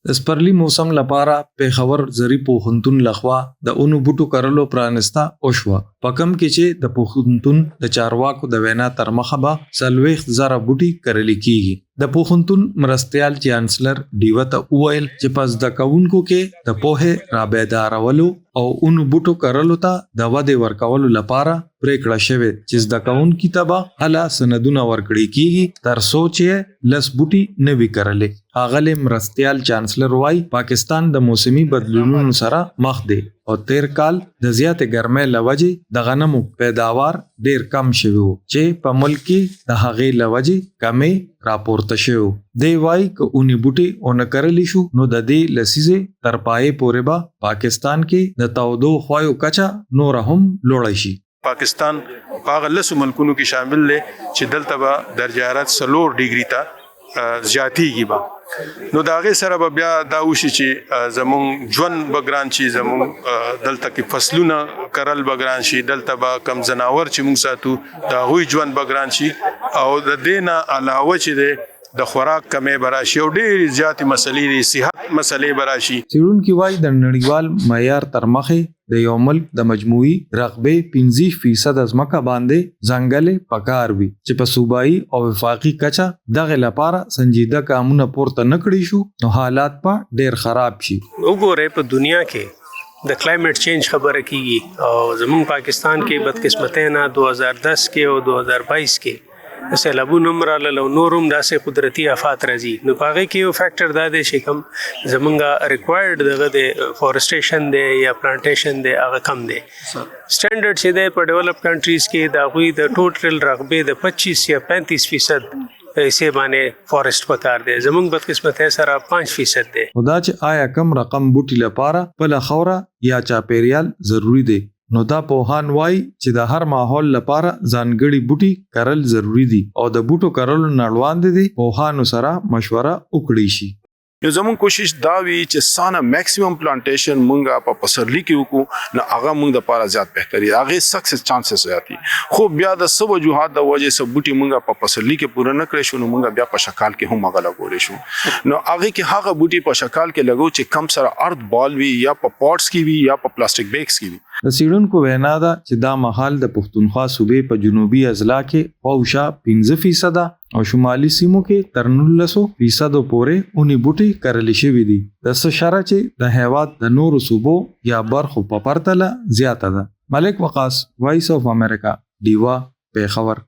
د سپرلي موسم لپاره پېښور زرعي پوهنتون لخوا د اونو بوټو کرلو پرانسته وشوه، په کوم کې چې د پوهنتون د چارواکو د وینا ترمخه به 40,000 بوټي کرل کېږي. د پوهنتون مرستیال چانسلر ډیوه ته وویل چې په زده کوونکو کې د پوهې رابیدارولو او اونو بوټو کرلو ته د ودې ورکولو لپاره پرېکړه شوې چې زده کوونکي ته به هله سندونه ورکړې کېږي تر څو چې یې لس بوټي نه وي کرلي. ښاغلی مرستیال چانسلر وايي، پاکستان د موسمي بدلونونو سره مخ دی او تېر کال د زیاتې ګرمۍ له وجې د غنمو پیداوار ډېر کم شوی و چې په ملک کې د هغې له وجې کمی راپورته شوی و. دی وايي، که اونې بوټي ونه کرل شو نو د دې لسیزې تر پایې پورې به پاکستان کې د تودو خویو کچه نوره هم لوړه شي. پاکستان په هغه لسو ملکونو کې شامل دی چې دلته به درجه حرارت 4 ډیګري ته زیاتیږي به، نو دا غي سره به بیا دا وشي چې زمون ژوند به ګران شي، زمون دلته کې فصلونه کرل به ګران شي، دلته به کم زناور چې موږ ساتو دا غوي ژوند به ګران شي، او د دینه علاوه چې د خوراک کمې به راشي او ډېرې زیاتې مسلې دي، صحت مسلې به راشي. څېړونکي وايي د نړیوال معیار ترمخې د یو ملک د مجموعي رقبې 25 فیصده ځمکه باندې ځنګلې پکار وي چې په صوبايي او وفاقي کچه دغې لپاره سنجیده ګامونه پورته نه کړی شو نو حالات به ډېر خراب شي. وګورئ، په دنیا کې د کلایمیټ چینج خبره کیږي او زمونږ پاکستان کې بدقسمتۍ نه 2010 کې او 2022 کې سیلابونه هم رالل او نور هم داسې قدرتي آفات راځي، نو په هغې کې یو فیکټر دا دی چې کوم زمونږ ریکوایرډ دغه دی فورسټیشن دی یا پلانټیشن دی، هغه کم دی. سټنډرډ چې دی په ډیولپ کنټریز کې، د هغوی د ټوټل رقبې د 25 یا 35% حصے باندې فارست پکار دی، زمونږ بدقسمتۍ سره 5% دی. خو دا چې آیا کم رقم بوټي لپاره خپله خاوره یا چاپېریال ضروري دی، نو دا پوهان وايي چې د هر ماحول لپاره ځانګړي بوټي کرل ضروري دي او د بوټو کرلو نه وړاندې دې پوهانو سره مشوره وکړی شي. نو زمونږ کوشش دا وي چې سانه میکسیمم پلانټیشن مونږه په پسرلی کې وکړو، نو هغه مونږ د پاره زیات بهتري، هغه سکسس چانسز زیاتی. خو بیا د څه وجوهات د وجې څه بوټي مونږه په پسرلی کې پوره نه کړی شو، نو مونږه بیا په شکال کې هم هغه لګولی شو. نو هغه کې هغه بوټي په شکال کې لګو چې کم سره ارت بال وي، یا په پاټس کې وي یا په پلاستیک بیګس کې وي. د څېړونکو وینا ده چې دا مهال د پښتونخوا صوبې په جنوبي اضلاع کې خواوشا 5% او شمالي سیمو کې تر 19 فیصدو پورې اونې بوټي کرل شوي دي، د څه شرح چې د هیواد د نورو صوبو یا برخو په پرتله زیاته ده. ملک وقاص، وایس اف امریکا، ډیوه، پېښور.